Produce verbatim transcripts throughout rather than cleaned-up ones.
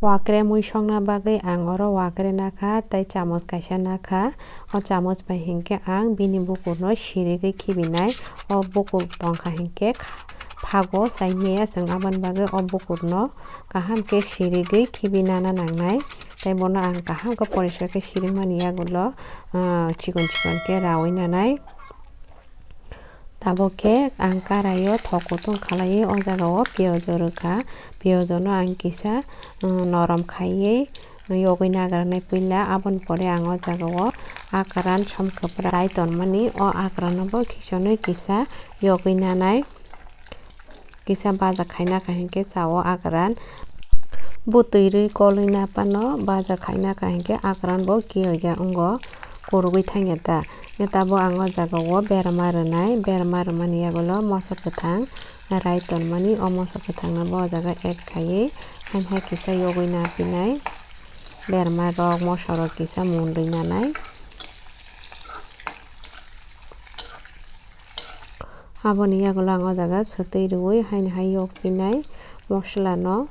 Wakre mui songna bagwi ang oro wakre nakha tei chamoch kaisa nakha. O chamoch bai hinkhe ang bini bukurno sirigwi khibinai. O bukur tongkha hinkhe phago chai maya, chwng aboni bagwi o bukurno kaham khe sirigwi khibi nana nangnai. Tei bono ang kaham khe poriskar khe sirimani yagulo, ah, chikon chikon khe raui nanai. Tabuk khe ang karai o thok kutung khalaiwi o jaga o piyaj o rwkha. Piyaj no ang kisa, um, norom khaiwi yogwi nagra nai puila. Aboni pore ang o jaga o akran som kwpra rai tonmani, o akran no bo kisa nwi kisa yogwi nanai. Kisa baja khaina kha hinkhe cha o akran. Bwtwi rwi kolwi na phano baja khaina kha hinkhe akran bo kiyoya wngo, kurugwi thangya ta. Tabuk ang o jaga o berma rwnai, berma rwmani yagulo moso kwthang rai tonmani, o moso kwthang no bo o jaga add khaiwi haino hai kisa yogwi na pinai. Berma rok, moso rok kisa mundwi nanai. Aboni yagulo ang o jaga swtwi rwui haino hai yok pinai mosola no.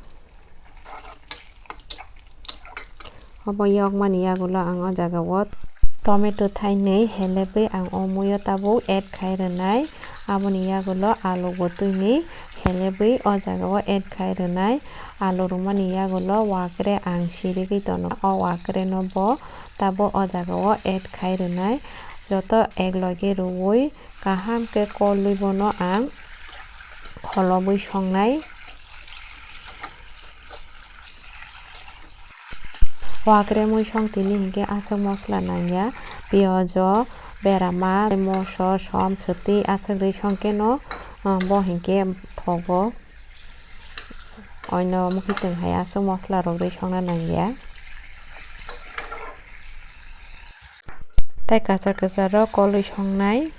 Obo yokmani yagulo ang o jaga o tomato thainwi helebwi ang o muiyo tabuk add khai rwnai. Aboni yagulo alu bo twini helebwi o jaga o add khai rwnai. Alu rwmani yagulo wakre ang sirigwi tono. O wakre no bo tabuk o jaga o add khai rwnai. Joto ek loge rwui kaham khe kolwi bono ang kholobwi songnai. Wakre mui song tini hinkhe aswk mosola nangya, piyojo, berama, moso, som, swtwi aswk rwi song khe no, ah, bo hinkhe thogo. Oino mukhuitwng hai aswk mosola rok rwi songna nangya. Tei kwchar kwchar rok kolwi songnai.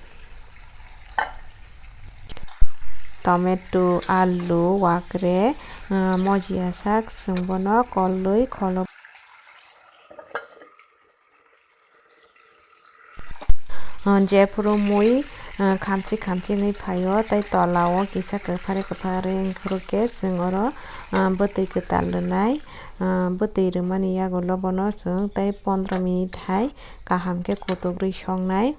Tomato, alu, wakre, ah, mojiya sak, chwng bono kolwi kholo. Ah, jephuru mui, ah, khamchi khamchi wngwi phaio, tei tola o kisa kwphare kwphare wngkhorok khe chwng oro, ah, bwtwi kwtal rwnai. Ah, bwtwi rwmani yagulo bono chwng tei pondro minute hai kaham khe kutuk rwi songnai.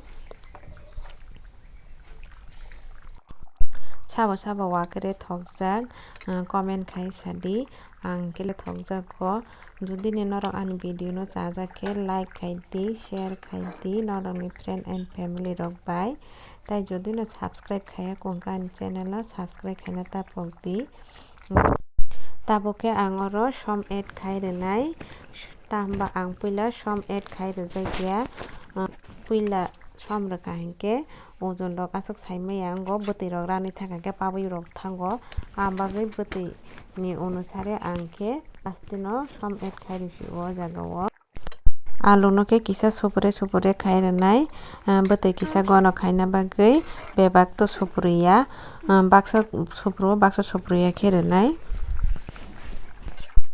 Sabo sabo wakre thokjak, ah, comment khai sadi, ang kele thokjago. Jodi ni norok ani video no chajak khe like khai di, share khai di norok ni friend and family rok bai. Tai jodi no subscribe khaiya khe ani channel no subscribe khaina tapok di. Tabuk khe ang oro som add khai rwnai. Tamo ba ang puila som add khai rwjak ya. Ah, puila som rwkha hinkhe ojon rok aswk sai maya wngo, bwtwi rok ranwi thangkha khe pabwi rok thango. Abagwi bwtwi ni onusare ang khe aste no som add khai rwsio o jaga o. Alu no khe kisa supure supure khai rwnai, ah, bwtwi kisa gono khaina bagwi bebak to supuriya, ah, baksa supru, baksa supuriya khe rwnai.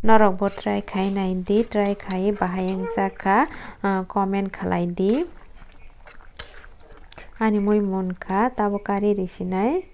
Norok bo try khai nai di, try khai bahai wngjakha, ah, comment khlai di. Ani mui munkha tabo kari risinai.